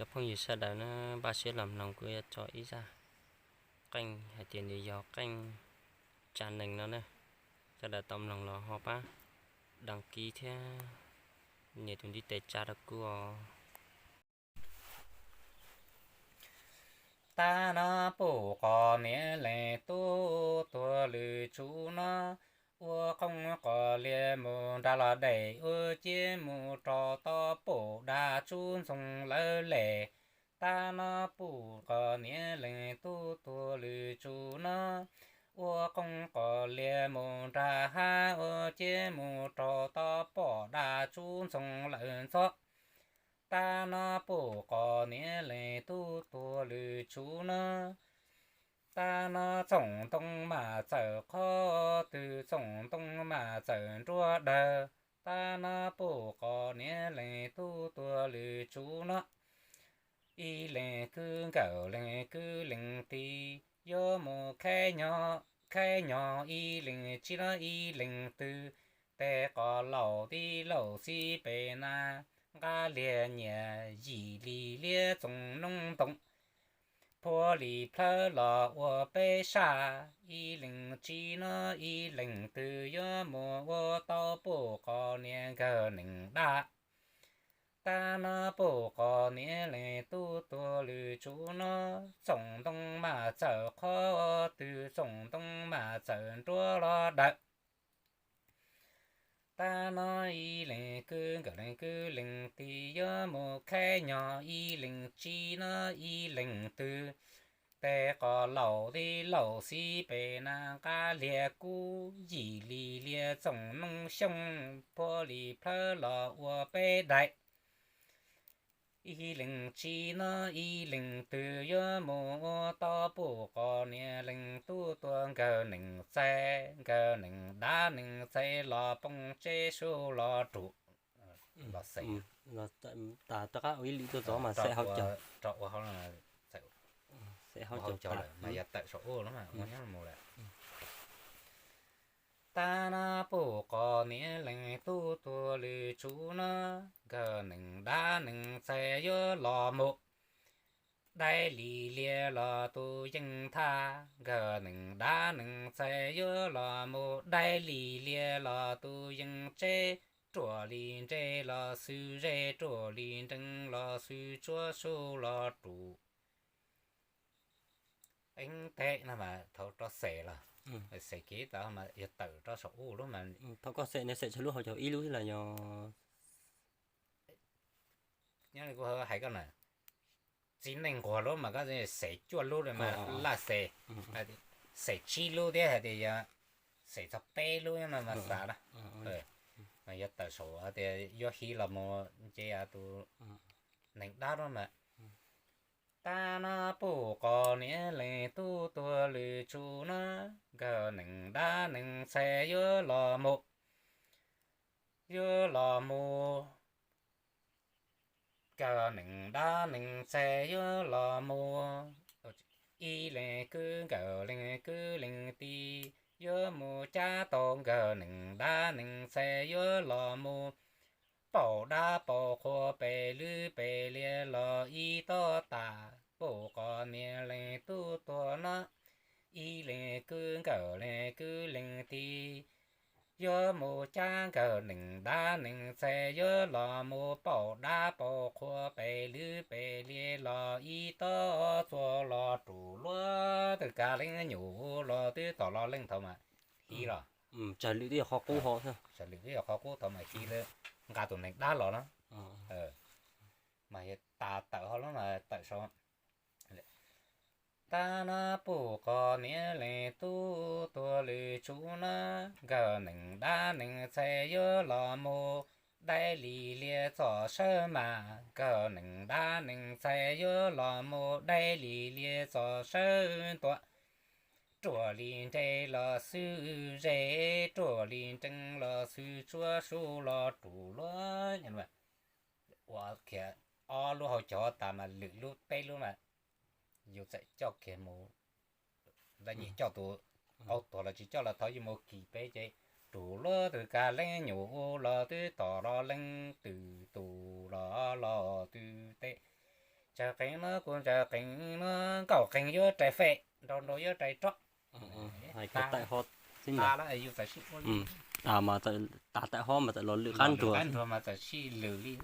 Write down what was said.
Cov phooj ywg sawv daws na, npaj siab los mloog, kuv yuav tso ib zaj qeej hais tias nws yog qeej tsa nees no na. Sawv daws tau mloog los ho pab đăng ký thiab nias tus ntiv tes tsa rau kuv os. Tag no puj qos niam leej tub tuag lwm tsum no, ua qoob qos lias mus nram los dej, ua ciab mus rau tom puj dab tsub ntxoog lawv les. Tag no puj qos niam leej tub tuag lwm tsum no, ua qoob qos lias mus nram hav, ua ciab mus rau tom poj dab tsub ntxoog lawv ntxob. Tag no puj qos niam leej tub tuag lwm tsum no, tag no txoom ntoo mas txawm qhov twg, txoom ntoo mas txawm nruab dawg. Tag no puj qos niam leej tub tuag lwm tsum no, ib leeg kwv nkawm leeg kwv leeg tij, yuav mus khaib nyo, khaib nyo ib leeg tsib no ib leeg twg, tes qos laus tib laus xib pes na, nqab liag nyias yim li liab txoom noob ntoo, phua li plhawv los ua peb sab, ib leeg tsib no ib leeg twg, yuav mus ua tau puj qos niam nkawg nees dab. Tag no puj qos niam leej tub tuag lwm tsum no, txoom ntoo mas txawm qhov twg, txoom ntoo mas txawm nruab los dawg. Tag no ib leeg kwv nkawm leeg kwv leeg tij, yuav mus khaib nyo ib leeg tsib no ib leeg twg, tes qos laus tib laus xib pes na, nqab liag kub yim li liab txoom noob xyoob, phua li plhawv los ua peb daim, ib leeg tsib no ib leeg twg, yuav mus ua tau puj qos niam leej tub tuag nkawg nees txais, nkawg nees dab nees txais los poob tseb su los rus. Los xes, rov qab ua ib lwm tuaj txog mas xes hauv caug, rov ua hauv caug lawm mas yog tawm saum ub lawm mas mus lawm. Tag no puj qos niam leej tub tuag lwm tsum no, nkawg nees dab nees txais yuav los mus, dai li liab los tus yeej thaj, nkawg nees dab nees txais yuav los mus, dai li liab los tus yeej tseb, ruam li nres los xwb zes, ruam li nrees los xwb tsuab su los rus. Eeb teb no mas thaum rov xes los, xes kev tas mas yog tawm rau saum ub lub mas. Thaum koj xes no xes txog lub hauv caug ib lub los yog? Nyob li kuv hais koj na, txiv neej nquag lub mas koj xes cuaj lub mas laj xes, xes tsib lub thiab hais tias yog xes txog peb lub no mas xav na. Mas yog tawm saum hais tias yuav hiv los mus ces tus nees dab lub mas. Tag no puj qos niam leej tub tuag lwm tsum no, nkawg nees dab nees txais yuav los mus, yuav los mus, nkawg nees dab nees txais yuav los mus, ib leeg kwv nkawm leeg kwv leeg tij, yuav mus cab tau nkawg nees dab nees txais yuav los mus, paum dab paum qhua pes lwb pes liab los ib tob tas, puj qos niam leej tub tuag no, ib leeg kwv nkawm leeg kwv leeg tij, yuav mus cab nkawg nees dab nees txais yuav los mus, paum dab paum qhua pes lwb pes liab los ib tob txuas los rus luab twg kav leej nyuam los twb tom los leej thaum mas hiv los. Tsawg lwm twb yog qhov qub hov, tsawg lwm twb yog qhov qub thaum mas hiv lawm, nqa tus nees dab los no. Mas yog tas tawm hov lub mas tawm saum. Tag no puj qos niam leej tub tuag lwm tsum no, nkawg nees dab nees txais yuav los mus, dai li liab txoj sawb mas, nkawg nees dab nees txais yuav los mus, dai li liab txoj sawb ntua, ruam li nres los xwb zes, ruam li nrees los xwb tsuab su los rus luab. Ua kiag ob lub hauv caug tas mas lwm lub peb lub mas yus txawm coj kiag mus, lawv nyiam coj tus qau tuag los tsis coj los thov yus mus kis peb ces rus luab twg kav leej nyuam los twb tom los leej twg tus los los twg teb, Ntsaws qees no, kuv ntsaws qees no, nkaum qees yuav rais fem, nrau nrau yuav rais roj. Hais kawg taij ho xwb ntag. Yus txawm sib ua li, mas txawm tas taij ho mas txawm los lwm qab nruag, qab nruag mas txawm sib lwm li.